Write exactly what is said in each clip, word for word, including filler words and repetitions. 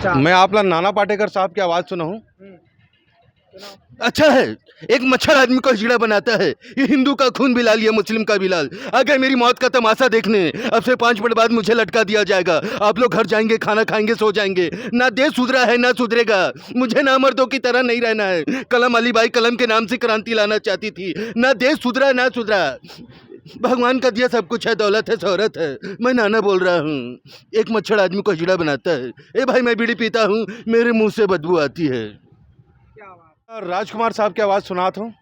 मैं आप ला नाना पाटेकर साहब की आवाज सुनाऊं। अच्छा है, एक मच्छर आदमी को हिजड़ा बनाता है। ये हिंदू का खून भी लाल, ये मुस्लिम का भी लाल। अगर मेरी मौत का तमाशा देखने, अब से पाँच मिनट बाद मुझे लटका दिया जाएगा। आप लोग घर जाएंगे, खाना खाएंगे, सो जाएंगे। ना देश सुधरा है, ना सुधरेगा। मुझे ना मर्दों की तरह नहीं रहना है। कलम अली भाई कलम के नाम से क्रांति लाना चाहती थी। ना देश सुधरा, ना सुधरा। भगवान का दिया सब कुछ है, दौलत है, शोहरत है। मैं नाना बोल रहा हूँ। एक मच्छर आदमी को हिजड़ा बनाता है। ए भाई, मैं बीड़ी पीता हूँ, मेरे मुंह से बदबू आती है। राजकुमार साहब की आवाज सुनात हूँ।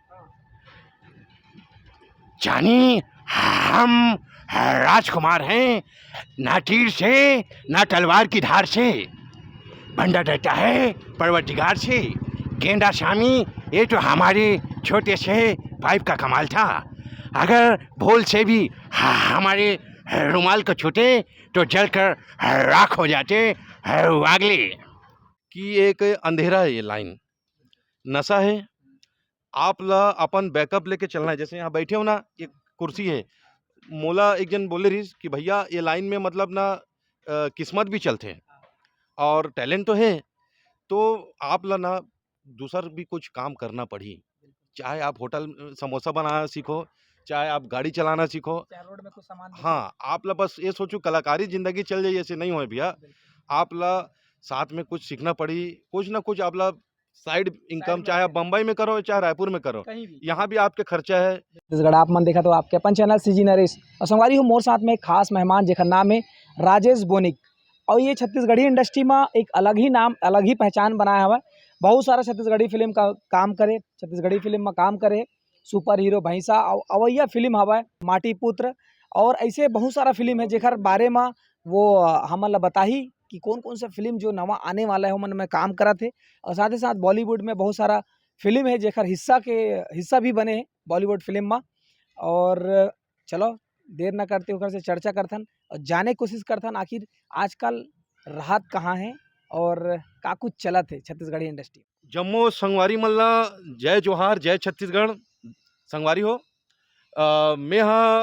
जानी, हम राजकुमार हैं, ना तीर से, ना तलवार की धार से। बंदा डरता है परवरदिगार से। गेंदा स्वामी, ये तो हमारे छोटे से पाइप का कमाल था। अगर बोल से भी ह-, हमारे रुमाल को छूते, तो जलकर राख हो जाते। वागले। कि एक अंधेरा है ये लाइन, नशा है। आप ला अपन बैकअप लेके चलना है। जैसे यहाँ बैठे हो ना, ये कुर्सी है, मोला एक जन बोले रहिस कि भैया, ये लाइन में मतलब ना, अ, किस्मत भी चलथे और टैलेंट तो है, तो आप ला ना दूसर भी कुछ काम करना पड़ही। चाहे आप होटल, अ, समोसा बनाना सीखो, चाहे आप गाड़ी चलाना सीखो। चाहे रोड में कुछ सामान बेचो। हाँ, आप ला बस ये सोचो कलाकारी जिंदगी चल जाई, ऐसे नहीं होए भैया। बिल्कुल। आप ला साथ में कुछ सीखना पड़ही, कुछ ना कुछ आप ला साइड इनकम, साइड में चाहे आप रखे। बम्बई में करो, चाहे रायपुर में करो, कहीं भी। यहाँ भी आपके खर्चा है। छत्तीसगढ़ आप मन देखत हो आपके अपन चैनल सीजी नरेश और संगवारी हो मोर साथ में एक खास मेहमान जेकर नाम है राजेश बोनिक। और ये छत्तीसगढ़ी इंडस्ट्री में एक अलग ही नाम, अलग ही पहचान बनाया हुआ है। बहुत सारा छत्तीसगढ़ी फिल्म का काम करे, छत्तीसगढ़ी फिल्म में काम करे, सुपर हीरो भैंसा, अउ-, अवैया फिल्म हवय माटी पुत्र, और ऐसे बहुत सारा फिल्म है जेकर बारे में वो, अ, हमन ला बताही कि कौन कौन सा फिल्म जो नवा आने वाला है ओमन में काम करत हे, और साथ ही साथ बॉलीवुड में बहुत सारा फिल्म है जेकर हिस्सा के, हिस्सा भी बने हैं बॉलीवुड फिल्म में। और चलो, देर ना करते ओकर से चर्चा करथन और जाने कोशिश करथन आखिर आजकल राहत कहाँ है और का कुछ चलत है छत्तीसगढ़ी इंडस्ट्री। जम्मो संगवारी मन ला जय जोहार, जय छत्तीसगढ़। संगवारी हो, अ, मैं हा,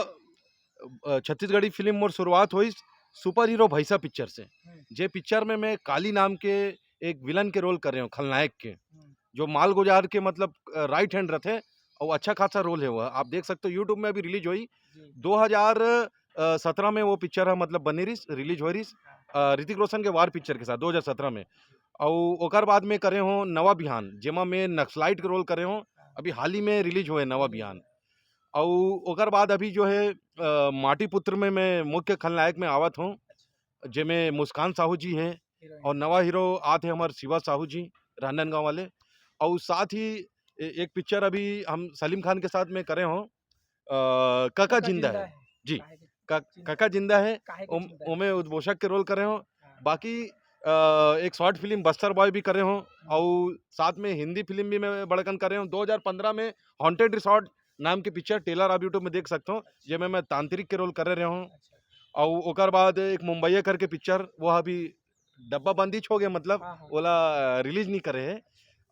अ, छत्तीसगढ़ी फिल्म मोर शुरुआत होइस सुपर हीरो भैंसा पिक्चर से। हम्म। जे पिक्चर में मैं काली नाम के एक विलन के रोल कर रहे हूँ, खलनायक के, हम्म। जो मालगुजार के मतलब, अ, राइट हैंड रथे, और अच्छा खासा रोल है वह। आप देख सकते हो YouTube में अभी रिलीज हुई। जी। दो हज़ार सत्रह में वो पिक्चर है, मतलब बने रिस, रिलीज हो रिस, हाँ। अ, ऋतिक रोशन के वार पिक्चर के साथ दो हज़ार सत्रह में। और ओकर बाद में करे हो नवा बिहान, जेमा मैं नक्सलाइट के रोल करे हो। हाँ। अभी हाल ही में रिलीज हुए नवा बिहान। और ओकर बाद अभी जो है, अ, माटी पुत्र में मैं मुख्य खलनायक में आवत हूँ, अच्छा। जेमे मुस्कान साहू जी हैं हीरोइन। और नवा हीरो आत है हमारे शिवा साहू जी, रांधनगांव वाले। और साथ ही ए-, एक पिक्चर अभी हम सलीम खान के साथ में करे हो, अ, काका काका जिंदा जिंदा है। है। जी। काहे के का-, जिंदा काका है? जिंदा है। काहे के ओम-, जिंदा है? ओमे उद्घोषक के रोल करे हो। हाँ। बाकी, अ, एक शॉर्ट फिल्म बस्तर बॉय भी करे हो। हम्म। और साथ में हिंदी फिल्म भी मैं बड़कन करे हो। दो हज़ार पन्द्रह में हॉन्टेड रिसोर्ट नाम के पिक्चर, ट्रेलर आप YouTube में देख सकते हो, अच्छा। जेमे मैं तांत्रिक के रोल करे रहे हो। अच्छा। और ओकर बाद एक मुंबईया करके पिक्चर, वो अभी डब्बा बंदीच हो गया, मतलब हाँ, हाँ। ओला रिलीज नहीं करे है।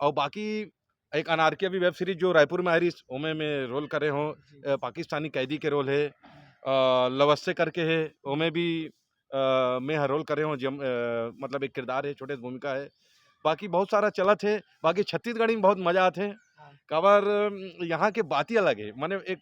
और बाकी एक अनारकी अभी वेब सीरीज जो रायपुर में आ रही, ओमे में रोल करे हो, जी। अ, पाकिस्तानी कैदी के रोल है, अ, लवस्से करके है, ओमे भी, अ, मैं हर रोल करे हो, जम-, अ, मतलब एक किरदार है, छोटे से भूमिका है। बाकी बहुत सारा चलत है, बाकी छत्तीसगढ़ी में बहुत मजा आते हैं। हाँ। काबर, अम, यहाँ के बात ही अलग है, माने एक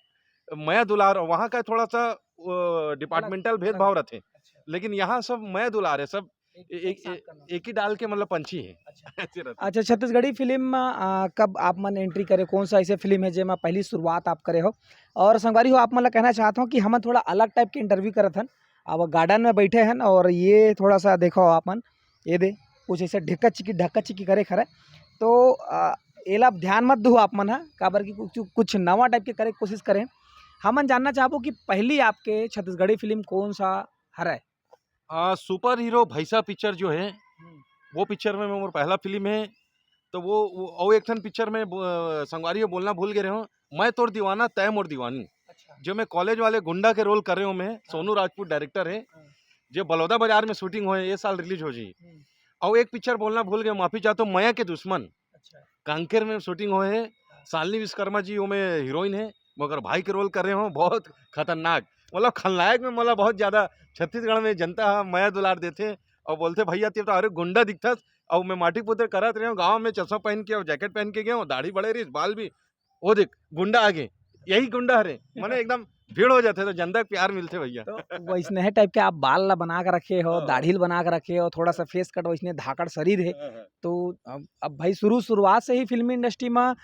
मया दुलार, वहाँ का थोड़ा सा, अ, डिपार्टमेंटल अलग, भेदभाव अलग। रहते हैं, अच्छा। लेकिन यहाँ सब मया दुलार है, सब एक, ए-, एक एक, साथ ए-, करना। एक ही डाल के मतलब पंछी है। अच्छा। ऐसे रहते हैं। अच्छा, छत्तीसगढ़ी फिल्म में, आ, कब आप मन एंट्री करे? कौन सा ऐसे फिल्म है जेमा पहली शुरुआत आप करे हो? और संगवारी हो, आप मन ला कहना चाहता हूँ कि हमन थोड़ा अलग टाइप के इंटरव्यू करत हन। अब गार्डन में बैठे हन और ये थोड़ा सा देखो आप मन, ये दे कुछ ऐसे ढक्का चिक्की, ढक्का चिक्की करे खरे। तो, आ, एला ध्यान मत दू आप मन हा, काबर कि कुछ, कुछ नवा टाइप के करे के कोशिश करें। हमन जानना चाहबो कि पहली आपके छत्तीसगढ़ी फिल्म कौन सा हरे? आ, सुपर हीरो भैंसा पिक्चर जो है, हम्म। वो पिक्चर में मोर पहला फिल्म है। तो वो, वो, और एक ठन पिक्चर में बो-, संगवारी हो बोलना भूल गए रहे हो, मैं तोर दीवाना, तय मोर दीवानी। अच्छा। जो मैं कॉलेज वाले गुंडा के रोल कर रहे हूँ मैं, हाँ। सोनू राजपूत डायरेक्टर है। हाँ। जो बलौदा बाजार में शूटिंग हुए, ये साल रिलीज हो जी। हम्म। और एक पिक्चर बोलना भूल गए, माफी चाहता हूँ, मया के दुश्मन। अच्छा। कांकेर में शूटिंग हुए है। हाँ। शालिनी विश्वकर्मा जी वो में हीरोइन है, मगर भाई के रोल कर रहे हो, बहुत खतरनाक। मतलब खलनायक में मतलब बहुत ज्यादा छत्तीसगढ़ में जनता हा मया दुलार देथे। अउ बोलथे, "भैया, ते तो अरे गुंडा दिखथस।" अउ मैं माटी पुत्र करत रहे हूँ गाँव में, चश्मा पहन के अउ जैकेट पहन के गए हूँ, दाढ़ी बड़े रहिस, बाल भी, वो देख, गुंडा आ गए, यही गुंडा हरे, मने एकदम भीड़ हो जाथे, तो जनता के प्यार मिलथे भैया। तो वैसने टाइप के आप बाल ला बना के रखे हो, हाँ। दाढ़ी ला बना के रखे हो, थोड़ा सा फेस कट वैसने धाकड़ शरीर है, हाँ, हाँ। तो अब, अब भाई शुरू, शुरुआत से ही फिल्मी इंडस्ट्री में, अ,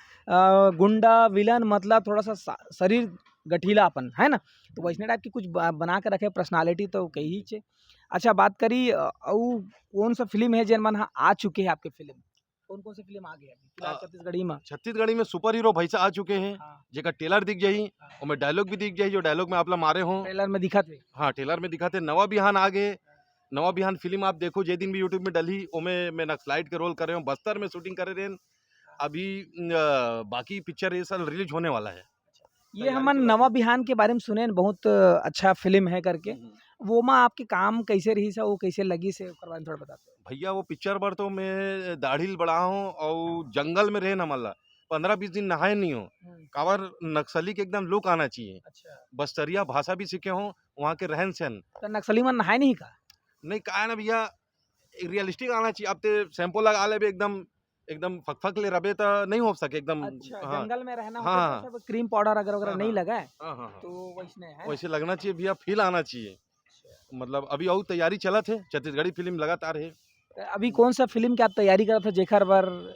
गुंडा, विलन, मतलब थोड़ा सा सा-, शरीर गठीला अपन, है ना? तो वैसने टाइप की कुछ ब-, बना के रखे पर्सनालिटी तो कही ही छे। अच्छा, बात करी, अ, अउ कौन सा फिल्म है जेन मन ह आ चुके हैं आपके फिल्म? कौन-कौन सी फिल्म आ गई अभी फिलहाल अ, छत्तीसगढ़ी में? छत्तीसगढ़ी में सुपर हीरो भैंसा आ चुके हैं, हाँ। जेकर ट्रेलर दिख जाही, हाँ। ओमे डायलॉग भी दिख जाही, जो डायलॉग में आप ला मारे हों। ट्रेलर में दिखत हे। हाँ, ट्रेलर में दिखत हे। नवा बिहान आ गे। हाँ। नवा बिहान फिल्म आप देखो, जे दिन भी YouTube में डलही, ओमे मैं नक्सलाइट के रोल करे हों, बस्तर में शूटिंग करे रहेन। हाँ। अभी, अ, बाकी पिक्चर ये साल रिलीज होने वाला है। ये तैयारी हमन चलत नवा हे। बिहान के बारे में सुने हन, बहुत अच्छा फिल्म है करके। हम्म, हम्म। वो मा आपके काम कैसे रहिस हे, वो कैसे लगिस हे, ओकर बारे में थोड़ा बता दो। भैया, वो पिक्चर बर तो मैं दाढ़ी ल बढ़ा हों अउ जंगल में रहेन हमन ला, पंद्रह बीस दिन नहाए नहीं हों। हम्म। काबर नक्सली के एकदम लुक आना चाहिए। अच्छा। बस्तरिया भाषा भी सीखे हों, वहाँ के रहन सहन। तो नक्सली मन नहाए नहीं का? नहीं, का है ना भैया, एक रियलिस्टिक आना चाहिए। अब ते शैम्पू लगा लेबे एकदम, एकदम फकफक ले रबे त नहीं हो सके एकदम। अच्छा, हाँ। जंगल में रहना हाँ, होता हाँ। तो सब क्रीम पाउडर अगर वगैरह हाँ, नहीं हाँ। लगा है, हाँ, हाँ, हाँ। तो वैसने है। वैसे लगना चाहिए भैया, फील आना चाहिए। अच्छा। मतलब अभी अउ तैयारी चलत हे, छत्तीसगढ़ी फिल्म लगातार हे। तो अभी कौन सा फिल्म के आप तैयारी करत हो जेकर बर?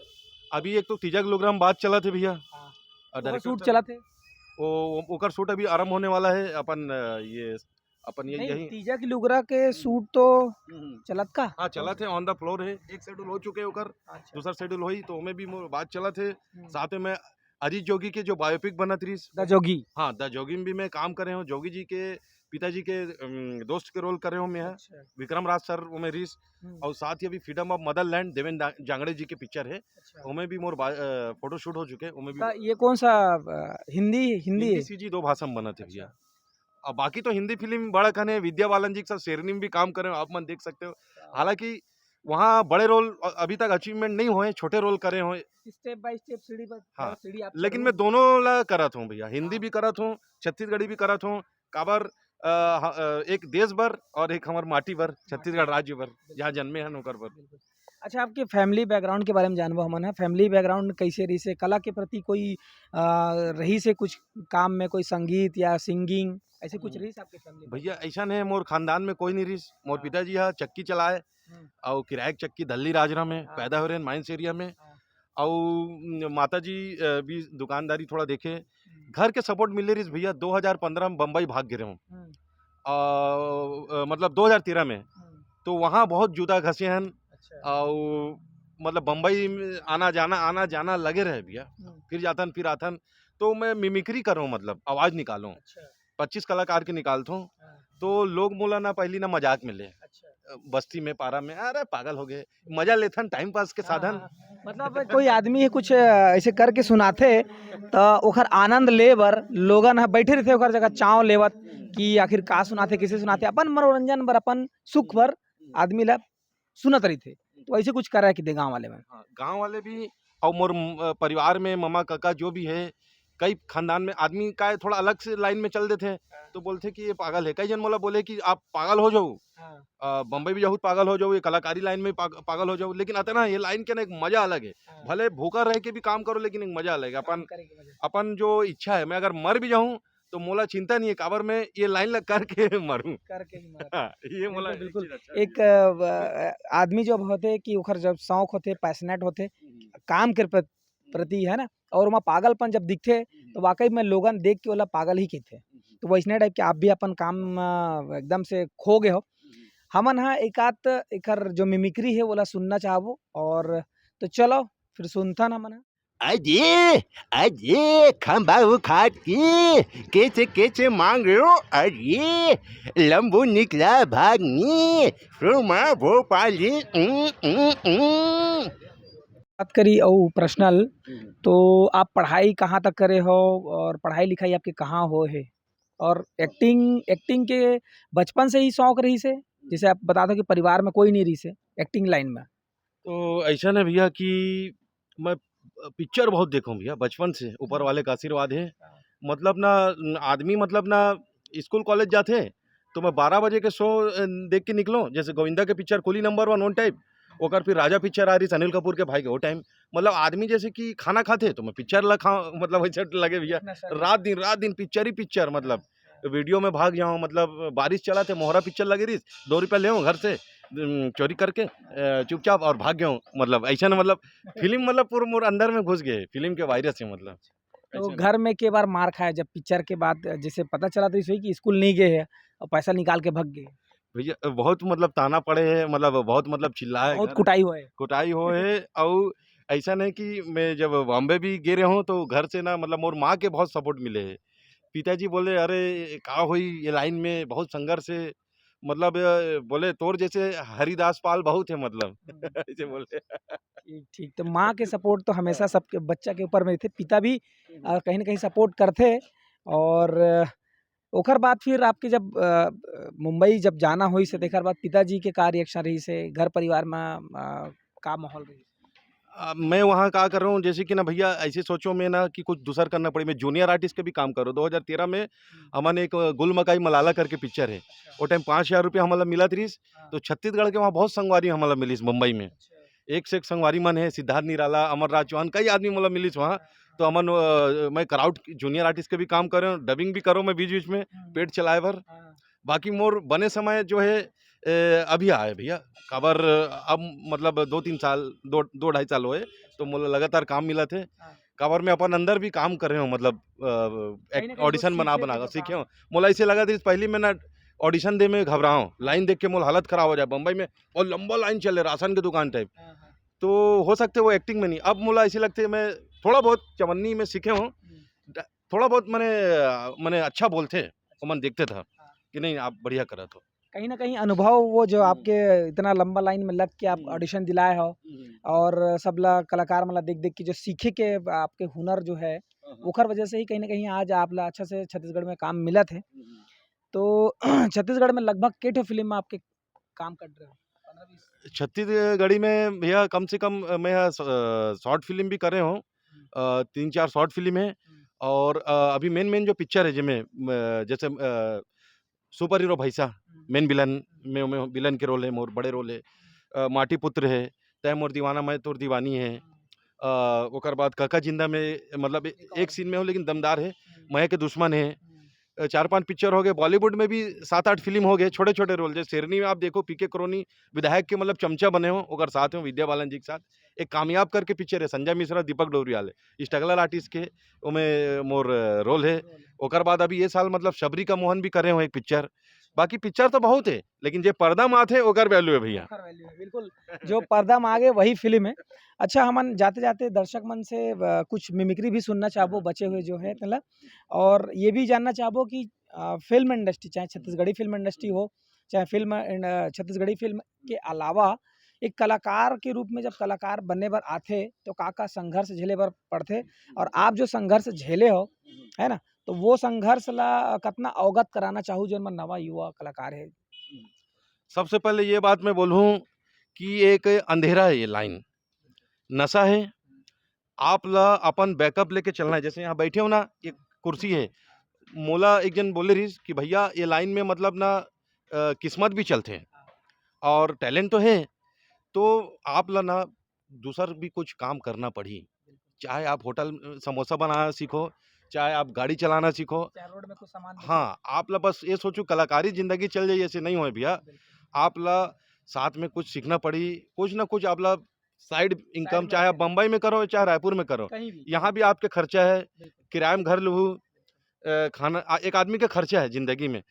अभी एक तो तीजा के लुगरा में बात चलत हे भैया। हाँ। और ओकर director शूट साहब चलत हे? वो, ओकर शूट अभी आरंभ होने वाला है। अपन, अ, ये अपन ये नहीं, यही तीजा के लुगरा के शूट तो हम्म, हम्म। चलत का? हाँ, चलत हे, on the floor हे। एक शेड्यूल हो चुके हे ओकर, अच्छा। दूसरा शेड्यूल होही, तो ओमे भी मो-, बात चलत हे। हम्म। साथ में मैं अजीत जोगी के जो बायोपिक बनत रहिस, द जोगी। हाँ, द जोगी में भी मैं काम करे हों। जोगी जी के पिताजी के, अम, दोस्त के रोल करे हों मैं ह। अच्छा। विक्रम राज सर ओमे रहिस। हम्म। अउ साथ ही अभी फ्रीडम ऑफ मदरलैंड देवेंद्र जा-, जांगड़े जी के पिक्चर हे, अच्छा। ओमे भी मोर बा-, अ, फोटोशूट हो चुके हे, ओमे भी। तो ये कौन सा, अ, हिंदी, हिंदी हिंदी है? सीजी दो भाषा में बनत हे भैया। अच्छा। अब बाकी तो हिंदी फिल्म बड़ा कने विद्या बालन जी के साथ शेरनी में भी काम करे हों, आप मन देख सकते हो। हाँ। हालांकि वहाँ बड़े रोल अ-, अभी तक अचीवमेंट नहीं होए, छोटे रोल करे हों। स्टेप बाय स्टेप सीढ़ी पर, हाँ, सीढ़ी आप लेकिन चढ़ो। मैं दोनों ला करत हों भैया, हिंदी हाँ। भी करत हों, छत्तीसगढ़ी भी करत हों। काबर, अ, ह-, अ, एक देश बर और एक हमर माटी बर, माटी छत्तीसगढ़ बर। राज्य बर, बिल्कुल। जहाँ जन्मे हन ओकर बर। बिल्कुल। अच्छा, आपके फैमिली बैकग्राउंड के बारे में जानबो हमन ह। फैमिली बैकग्राउंड कैसे रहिस हे? कला के प्रति कोई, अ, रहिस हे कुछ काम में, कोई संगीत या सिंगिंग, ऐसे कुछ हम्म। रहिस आपके फैमिली भैया, बैकग्राउंड? ऐसा नहीं, मोर खानदान में कोई नहीं रहिस। मोर हाँ। पिताजी ह चक्की चलाए हम्म। अउ किराए के चक्की दल्ली राजरा में हाँ। पैदा हो रहे हैं, माइंस एरिया में। हाँ। अउ माता जी, अ, भी दुकानदारी थोड़ा देखे। हम्म। घर के सपोर्ट मिले रहिस भैया, दो हज़ार पंद्रह में बम्बई भाग गे रहेंव। हम्म। अ, अ, मतलब दो हज़ार तेरह में। हम्म। तो वहाँ बहुत जूता घसे हन। अच्छा। अउ मतलब बम्बई में आना जाना, आना जाना लगे रहे भैया। हम्म। फिर जाथन, फिर आथन। तो मैं मिमिक्री करूँ, मतलब आवाज़ निकालूँ। अच्छा। पच्चीस कलाकार के निकालथों, हाँ। तो लोग मोला ना पहली ना मजाक में ले। अच्छा। अ, बस्ती में, पारा में, "अरे पागल हो गए।" मजा लेथन टाइम पास के हाँ, साधन। हाँ, हाँ। मतलब कोई आदमी कुछ, अ, ऐसे करके सुनाथे, त ओखर आनंद ले बर लोगन ह बैठे रहिथे ओखर जगह चाव लेवत कि आखिर का सुनाथे, किसे सुनाथे। अपन मनोरंजन बर, अपन सुख बर आदमी ला सुनत रहिथे। तो ऐसे कुछ करा कि दे गाँव वाले में। हाँ, गाँव वाले भी अउ मोर म-, अ, परिवार में ममा, काका जो भी है, कई खानदान में आदमी का है, थोड़ा अलग से लाइन में चल देथे, हाँ। तो बोलथे कि ये पागल है। कई जन मोला बोले कि आप पागल हो जाओ, हाँ। अ, बम्बई भी जाहू त पागल हो जाओ, ये कलाकारी लाइन में पाग-, पागल हो जाओ, लेकिन अतना ये लाइन के ना एक मजा अलग है। हाँ। भले भूखा रह के भी काम करो, लेकिन एक मजा अलग है। काम अपन, करे के मजा। अपन जो इच्छा है, मैं अगर मर भी जाऊँ, तो मोला चिंता नहीं है, काबर मैं ये लाइन ला करके मरूँ। करके ही मरूँ। हाँ, ये मोला बिल्कुल, एक बिल्कुल। चीज़ अच्छा एक, लगे। अ, ब-, आदमी जब होथे कि ओखर जब शौक होथे, पैशनेट होथे, हम्म। काम के प्र-, हम्म। प्रति, है ना? और ओमा पागलपन जब दिखथे, हम्म। तो वाकई में लोगन देख के ओला पागल ही कहिथे। हम्म। तो वैसने टाइप के आप भी अपन काम म एकदम से खो गए हो। हम्म। हमन ह एकात एकर जो मिमिक्री है, ओला सुनना चाहबो। और तो चलो, फिर सुनथन हमन ह। अरे, अरे, खंबा उखाड़ के, कैसे, कैसे मांग लो, अरे, लंबू निकला भाग में, सुरमा भोपाली, उम, उम, उम। बात करी अउ पर्सनल, हम्म। तो आप पढ़ाई कहाँ तक करे हो और पढ़ाई लिखाई आपके कहाँ हो है? और एक्टिंग, एक्टिंग के बचपन से ही शौक रहिस हे? जैसे आप बतात हो कि परिवार में कोई नहीं रहिस हे एक्टिंग लाइन में। तो ऐसा ना भैया कि मैं, अ, पिक्चर बहुत देखूँ भैया, बचपन से, ऊपर हम्म। वाले का आशीर्वाद है। हाँ। मतलब ना, न-, आदमी मतलब ना स्कूल कॉलेज जाथे, तो मैं बारह बजे के शो देख के निकलो, जैसे गोविंदा के पिक्चर कुली नंबर वन ओन टाइम, ओकर फिर राजा पिक्चर आ रही अनिल कपूर के भाई के वो टाइम। मतलब आदमी जैसे कि खाना खाथे तो मैं पिक्चर ला खा, मतलब वैसे लगे भैया। रात दिन, रात दिन पिक्चर ही पिक्चर, मतलब वीडियो में भाग जाऊँ। मतलब बारिश चला थे, मोहरा पिक्चर लगे रही, दो रुपया ले घर से चोरी करके चुपचाप और भाग गया हूँ। मतलब ऐसा ना, मतलब फिल्म मतलब पूरा मोर अंदर में घुस गए, फिल्म के वायरस है मतलब। तो घर में के बार मार खाया जब पिक्चर के बाद जैसे पता चला तो इस कि स्कूल नहीं गए हैं और पैसा निकाल के भग गए? भैया बहुत मतलब ताना पड़े है, मतलब बहुत मतलब चिल्लाए बहुत घर। कुटाई हुआ है। कुटाई हो है। और ऐसा नहीं कि मैं जब बॉम्बे भी गे रहे हूँ तो घर से ना मतलब मोर माँ के बहुत सपोर्ट मिले है। पिताजी बोले, अरे का होई ये लाइन में बहुत संघर्ष है, मतलब बोले तोर जैसे हरिदास पाल बहुत है, मतलब ऐसे बोले। ठीक ठीक। तो माँ के सपोर्ट तो हमेशा सबके बच्चा के ऊपर में थे, पिता भी कहीं ना कहीं सपोर्ट करते। और ओकर बाद फिर आपके जब मुंबई जब जाना होइस तेकर बाद पिताजी के का रिएक्शन रहिस हे, घर परिवार में का माहौल रहिस? मैं वहाँ का कर रहा हूँ, जैसे कि ना भैया ऐसे सोचो मैं ना कि कुछ दूसर करना पड़ी। मैं जूनियर आर्टिस्ट के भी काम कर रहा हूँ। दो हज़ार तेरह में हमन एक गुल मकाई मलाला करके पिक्चर है, वो टाइम पाँच हज़ार रुपया हमला मिलत रहिस। तो छत्तीसगढ़ के वहाँ बहुत संगवारी हमला मिलिस मुंबई में। एक से एक संगवारी मन है, सिद्धार्थ निराला, अमर राज चौहान, कई आदमी मतलब मिलिस वहाँ। तो अमन मैं क्राउड जूनियर आर्टिस्ट के भी काम करे हूँ, डबिंग भी करो मैं बीच बीच में पेट चलाए बर। बाकी मोर बने समय जो है अभी आए भैया। काबर अब मतलब दो तीन साल, दो दो ढाई साल होए, तो मोला लगातार काम मिलत हे। काबर मैं अपन अंदर भी काम कर रहे हूँ, मतलब ऑडिशन बना बना कर सीखे हूँ। मोला ऐसे लगा था पहली मैं ना ऑडिशन दे में घबराऊँ, लाइन देख के मोला हालत खराब हो जाए बम्बई में। और लंबा लाइन चले राशन के दुकान टाइप। तो हो सकते वो एक्टिंग में नहीं, अब मोला ऐसे लगते मैं थोड़ा बहुत चवन्नी में सीखे हूँ। थोड़ा बहुत मैंने मैंने अच्छा बोलते, ओमन देखते था कि नहीं आप बढ़िया करा तो। कहीं ना कहीं अनुभव वो जो आपके इतना लंबा लाइन में लग के आप ऑडिशन दिलाए हो और सब ला कलाकार मन ला देख देख के जो सीखे के आपके हुनर जो है ओकर वजह से ही कहीं ना कहीं आज आप ला अच्छा से छत्तीसगढ़ में काम मिलत हे। तो छत्तीसगढ़ में लगभग के ठो फिल्म में आपके काम कर रहे हो? छत्तीसगढ़ी में भैया कम से कम मैं शॉर्ट फिल्म भी करे हूँ। तीन चार शॉर्ट फिल्म है और अभी मेन मेन जो पिक्चर है जिसमें जैसे सुपर हीरो भैसा मेन विलन में, में विलन के रोल है, मोर बड़े रोल है। माटी पुत्र है, तय मोर दीवाना मैं तोर दीवानी है। ओकर बाद काका जिंदा में मतलब एक सीन में हो लेकिन दमदार है। मया के दुश्मन है। चार पांच पिक्चर हो गए, बॉलीवुड में भी सात आठ फिल्म हो गए, छोटे छोटे रोल। जैसे शेरनी में आप देखो पीके क्रोनी विधायक के मतलब चमचा बने हो, ओकर साथ में विद्या बालन जी के साथ एक कामयाब करके पिक्चर है संजय मिश्रा दीपक डोरियाल है, स्ट्रगलर आर्टिस्ट के ओमे मोर रोल है। ओकर बाद अभी ये साल मतलब शबरी का मोहन भी करे हो एक पिक्चर। बाकी पिक्चर तो बहुत है लेकिन जे पर्दा माथे ओकर वैल्यू है भैया। ओकर वैल्यू है बिल्कुल। जो पर्दा में आगे वही फिल्म है। अच्छा हमन जाते जाते दर्शक मन से कुछ मिमिक्री भी सुनना चाहबो बचे हुए जो है तेला। और ये भी जानना चाहबो कि फिल्म इंडस्ट्री चाहे छत्तीसगढ़ी फिल्म इंडस्ट्री हो चाहे फिल्म छत्तीसगढ़ी फिल्म के अलावा एक कलाकार के रूप में जब कलाकार बनने बर आथे तो का का संघर्ष झेले बर पड़थे और आप जो संघर्ष झेले हो है ना, तो वो संघर्ष ला कतना अवगत कराना चाहू जेन मन नवा युवा कलाकार है? सबसे पहले ये बात मैं बोलूँ कि एक अंधेरा है ये लाइन, नशा है। आप ला अपन बैकअप लेके चलना है। जैसे यहाँ बैठे हो ना, एक कुर्सी है, मोला एक जन बोले रहिस कि भैया ये लाइन में मतलब ना किस्मत भी चलते हैं और टैलेंट तो है, तो आप ला ना दूसर भी कुछ काम करना पड़ी। चाहे आप होटल समोसा बनाना सीखो, चाहे आप गाड़ी चलाना सीखो। हाँ, आप ला बस ये सोचो कलाकारी जिंदगी चल जाए, ऐसे नहीं होए भैया। आप ला साथ में कुछ सीखना पड़ी, कुछ ना कुछ आप ला साइड इनकम, चाहे आप बम्बई में करो चाहे रायपुर में करो, यहाँ भी आपके खर्चा है। किराए में घर लूहू, खाना एक आदमी का खर्चा है जिंदगी में।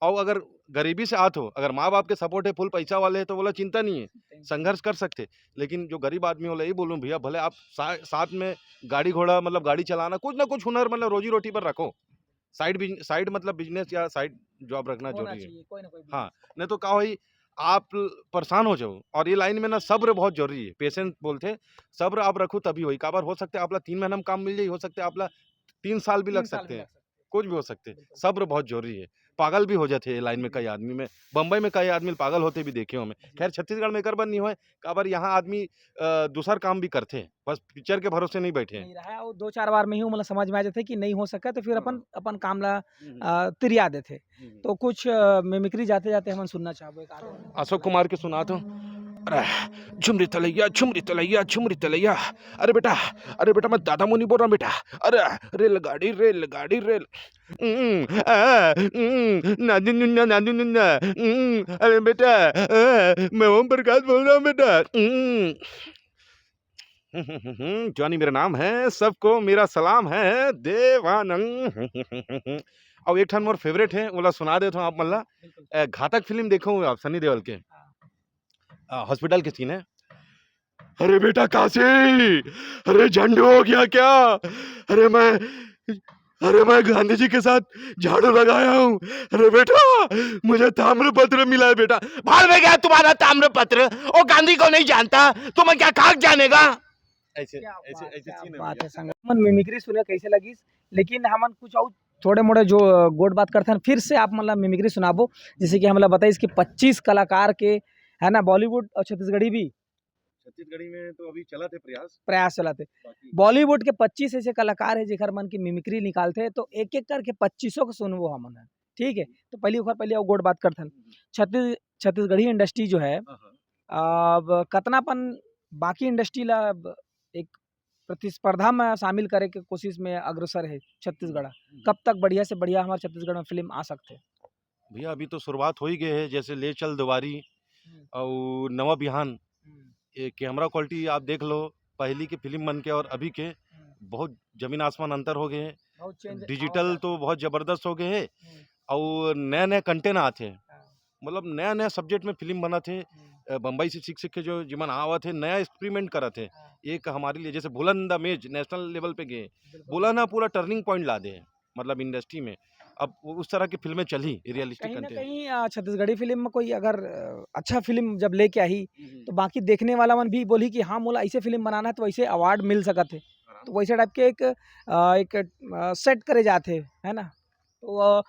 और अगर गरीबी से आत हो, अगर माँ बाप के सपोर्ट है, फुल पैसा वाले है तो बोला चिंता नहीं है, संघर्ष कर सकते। लेकिन जो गरीब आदमी वाला यही बोलूँ भैया, भले आप सा, साथ में गाड़ी घोड़ा मतलब गाड़ी चलाना, कुछ ना कुछ हुनर मतलब रोजी रोटी पर रखो। साइड साइड मतलब बिजनेस या साइड जॉब रखना जरूरी है। हाँ, नहीं तो का हो, आप परेशान हो जाओ। और ये लाइन में ना सब्र बहुत जरूरी है, पेशेंस बोलते, सब्र आप रखो तभी होई। काबर हो सकता है आपला तीन महीना में काम मिल जाए, हो सकता है आपला तीन साल भी लग सकते हैं। कुछ भी हो सकथे। सब्र बहुत जरूरी है। पागल भी हो जाथे ये लाइन में कई आदमी में, बम्बई में कई आदमी पागल होते भी देखे हूँ मैं। खैर, छत्तीसगढ़ में एकर बर नहीं होय, काबर यहाँ आदमी, अ, दूसर काम भी करथे, बस पिक्चर के भरोसे नहीं बैठे हैं। नहीं रहा है, वो दो चार बार में ही वो मतलब समझ में आ जाथे कि नहीं हो सका, तो फिर हाँ, अपन, हाँ। अपन काम ला, हम्म, हम्म। अ, तिरिया देथे। हम्म, हम्म। तो कुछ, अ, मिमिक्री जाते-जाते हमन सुनना चाहबो एक आध। अशोक कुमार के सुना तो। अरे, झुमरी तलैया, झुमरी तलैया, झुमरी तलैया। अरे बेटा, अरे बेटा, मैं दादा मुनि बोल रहा हूँ बेटा। अरे, रेलगाड़ी, रेलगाड़ी, रेल, उम, आ, उम, नादू नुन्ना, नादू नुन्ना, उम, अरे बेटा, आ, मैं ओम प्रकाश बोल रहा हूँ बेटा। उम। जॉनी मेरा नाम है, सबको मेरा सलाम है, देवानंद। अब एक ठन मोर फेवरेट है, ओला सुना देत हूँ आप मन ला। बिल्कुल। अ, घातक फिल्म देखे होंगे आप, सनी देओल के। हाँ। अ, हॉस्पिटल के सीन है। "अरे बेटा काशी, अरे झंडू हो गया क्या? अरे मैं, अरे मैं गांधी जी के साथ झाड़ू लगाया हूँ। अरे बेटा, मुझे ताम्रपत्र मिला है बेटा।" "भाड़ में गया तुम्हारा ताम्रपत्र, वो गांधी को नहीं जानता, तुम्हें क्या खाक जानेगा?" ऐसे, क्या ऐसे, बात, ऐसे क्या सीन है बात भैया। है संगत। हमन मिमिक्री सुने कैसे लगिस, लेकिन हमन कुछ और थोड़े मोड़े जो, अ, गोठ बात करथन, फिर से आप मन ला मिमिक्री सुनाबो। जैसे कि हमला बताइस कि पच्चीस कलाकार के, है ना, बॉलीवुड और छत्तीसगढ़ी भी। छत्तीसगढ़ी में तो अभी चलत हे प्रयास। प्रयास चलत हे। बाकी बॉलीवुड के पच्चीस ऐसे कलाकार हे जेकर मन की मिमिक्री निकालथे, तो एक-एक करके पच्चीसों को सुनबो हमन ह, ठीक है? तो पहली ओकर पहले अउ गोठ बात करथन। हम्म। छत्तीस-, छत्तीसगढ़ी इंडस्ट्री जो है, हाँ, हाँ। अब कतना अपन बाकी इंडस्ट्री ला अब एक प्रतिस्पर्धा में शामिल करे के कोशिश में अग्रसर हे छत्तीसगढ़। हम्म। कब तक बढ़िया से बढ़िया हमारे छत्तीसगढ़ में फिल्म आ सकथे? भैया, अभी तो शुरुआत हो ही गए है, जैसे ले चल दुआरी हम्म। और नवा बिहान, हम्म। ये कैमरा क्वालिटी आप देख लो, पहली के फिल्म मन के और अभी के हम्म। बहुत जमीन आसमान अंतर हो गए हैं। बहुत चेंज डिजिटल आवत है। तो बहुत जबरदस्त हो गए हैं हम्म। और नया नया कंटेंट आते हैं। हाँ। मतलब नया नया सब्जेक्ट में फिल्म बनत हे। हम्म। अ, बम्बई से सीख सीख के जो जिमन आवत हे, नया एक्सपेरिमेंट करत हे। हाँ। एक हमारे लिए जैसे भूलन द मेज नेशनल लेवल पे गए, बिल्कुल। भूलन ह पूरा टर्निंग पॉइंट ला दे हे, मतलब इंडस्ट्री में अब उ-, उस तरह की फिल्में चली रियलिस्टिक कहीं ना कंटेंट। कहीं, अ, छत्तीसगढ़ी फिल्म में कोई अगर, अ, अच्छा फिल्म जब लेके आही, हम्म। तो बाकी देखने वाला मन भी बोली कि हाँ, मोला ऐसे फिल्म बनाना है, तो ऐसे अवार्ड मिल सकत हे। हाँ। तो वैसे टाइप के एक, अ, एक, अ, सेट करे जात हे, है ना? तो, अ,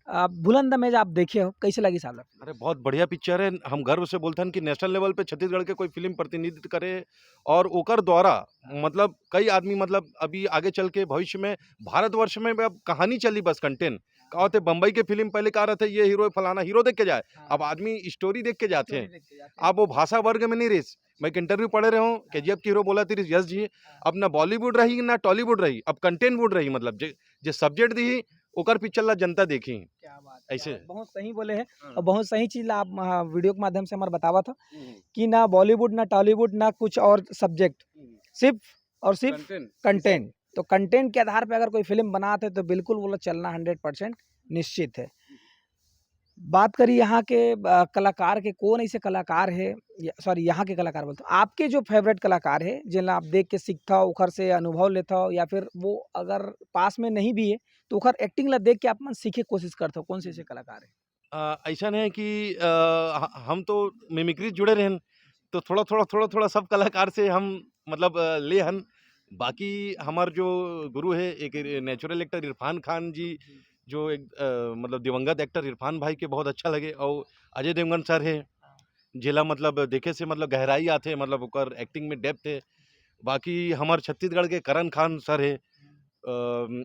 अ, भूलन द मेज आप देखे हो, कैसे लगिस आप ला? अरे, बहुत बढ़िया पिक्चर है। हम गर्व से बोलथन कि नेशनल लेवल पे छत्तीसगढ़ के कोई फिल्म प्रतिनिधित्व करे और ओकर द्वारा, मतलब, कई आदमी, मतलब, अभी आगे चल के भविष्य में भारतवर्ष में अब कहानी चली बस, कंटेंट। का होथे, बम्बई के फिल्म पहले का रहथे, ये हीरो फलाना हीरो देख के जाए, हाँ। अब आदमी स्टोरी देख के जाथे। स्टोरी देख के जाथे। अब वो भाषा वर्ग में नहीं रहिस। मैं एक इंटरव्यू पढ़े रहे हूँ, हाँ। केजीएफ के हीरो बोलत रहिस यस जी, हाँ। अब ना बॉलीवुड रही, ना टॉलीवुड रही, अब कंटेंट वुड रही, मतलब, जे, जे सब्जेक्ट दी, ओकर पिक्चर ला जनता देखी। क्या बात, क्या ऐसे। बात। बहुत सही बोले हैं हाँ। और बहुत सही चीज ला आप, हाँ, वीडियो के माध्यम से हमारे बतावत हो हम्म। कि ना बॉलीवुड, ना टॉलीवुड, ना कुछ और सब्जेक्ट, हम्म। सिर्फ और सिर्फ कंटेंट। कंटेंट। तो कंटेंट के आधार पे अगर कोई फिल्म बनात हे तो बिल्कुल वो लोग चलना हंड्रेड परसेंट निश्चित है। बात करी यहाँ के, अ, कलाकार के, कौन ऐसे कलाकार हे, या, सॉरी, यहाँ के कलाकार बोलथों, आपके जो फेवरेट कलाकार हे, जेला आप देख के सीखथव, ओखर से अनुभव लेथव, या फिर वो अगर पास में नहीं भी हे, तो ओखर एक्टिंग ला देख के आप मन सीखे के कोशिश करथव, कौन से ऐसे कलाकार हे? अ, ऐसा नहीं है कि, अ, ह-, हम तो मिमिक्री जुड़े रहेन, तो थोड़ा-थोड़ा, थोड़ा-थोड़ा सब कलाकार से हम, मतलब, अ, ले हन। बाकी हमार जो गुरु है, एक नेचुरल एक्टर इरफान खान जी, जो एक, अ, मतलब, दिवंगत एक्टर इरफान भाई के बहुत अच्छा लगे, और अजय देवगन सर है, जेला, मतलब, देखे से, मतलब, गहराई आथे, मतलब, ओकर एक्टिंग में डेप्थ है। बाकी हमार छत्तीसगढ़ के करण खान सर है, अ,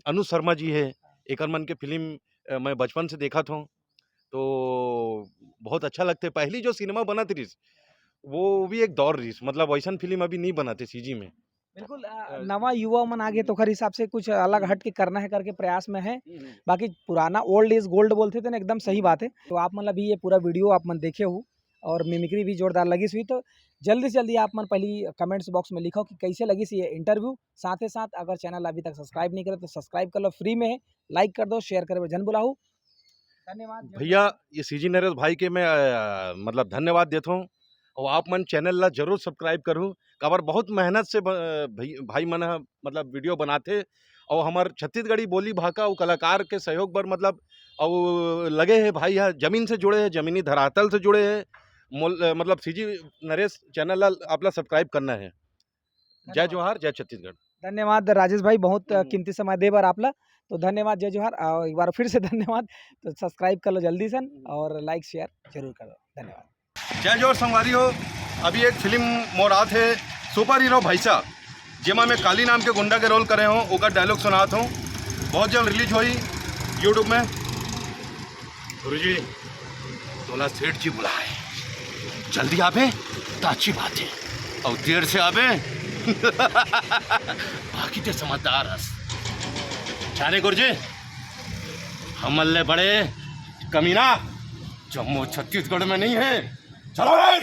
अनुज शर्मा जी है, एकर मन के फिल्म, अ, मैं बचपन से देखत हूँ, तो बहुत अच्छा लगथे। पहली जो सिनेमा बनत रहिस, वो भी एक दौर रहिस, मतलब, वैसन फिल्म अभी नहीं बनत हे सीजी में। बिल्कुल, अ, अ, नवा युवा मन आगे तो ओखर हिसाब से कुछ अलग हम्म। हट के करना है करके प्रयास में है। हम्म, हम्म। बाकी पुराना old is gold बोलथे तेन एकदम सही हम्म। बात है। तो आप मन ला भी ये पूरा वीडियो आप मन देखे हो और मिमिक्री भी जोरदार लगिस हुई, तो जल्दी से जल्दी आप मन पहली कमेंट्स बॉक्स में लिखो कि कैसे लगिस ये इंटरव्यू। साथ ही साथ अगर चैनल अभी तक सब्सक्राइब नहीं करे तो सब्सक्राइब कर लो, फ्री में है, लाइक कर दो, शेयर करे बर झन भुलाहू। धन्यवाद। भैया, ये सीजी नरेश भाई के मैं, अ, मतलब, धन्यवाद देत हूँ और आप मन चैनल ला जरूर सब्सक्राइब करू, काबर बहुत मेहनत से ब-, भई-, भाई मन ह, मतलब, वीडियो बनाथे और हमर छत्तीसगढ़ी बोली भाखा अउ कलाकार के सहयोग बर, मतलब, अउ लगे हे भाई ह, जमीन से जुड़े हे, जमीनी धरातल से जुड़े हे। मोल-, अ, मतलब, सीजी नरेश चैनल ला आप ला सब्सक्राइब करना है। जय धन्यवाद। जोहार, जय छत्तीसगढ़। धन्यवाद राजेश भाई, बहुत, अ, हम्म। कीमती समय दे बर आप ला। तो धन्यवाद, जय जोहार। और एक बार फिर से धन्यवाद। तो सब्सक्राइब कर लो जल्दी से और लाइक शेयर जरूर कर दो। धन्यवाद। जय जोहार संगवारी हो। अभी एक फिल्म मोर आत हे सुपर हीरो भैसा, जेमा मैं काली नाम के गुंडा के रोल करे हूँ, ओकर डायलॉग सुनात हूँ। बहुत जल्द रिलीज होई यूट्यूब में। गुरुजी, तोला सेठ जी बुलाए, जल्दी आबे त अच्छी बात हे, और देर से आबे बाकी ते समझदार हस। जाने गुरुजी, हमन ले बड़े कमीना जम्मो छत्तीसगढ़ में नहीं है। चलो रे।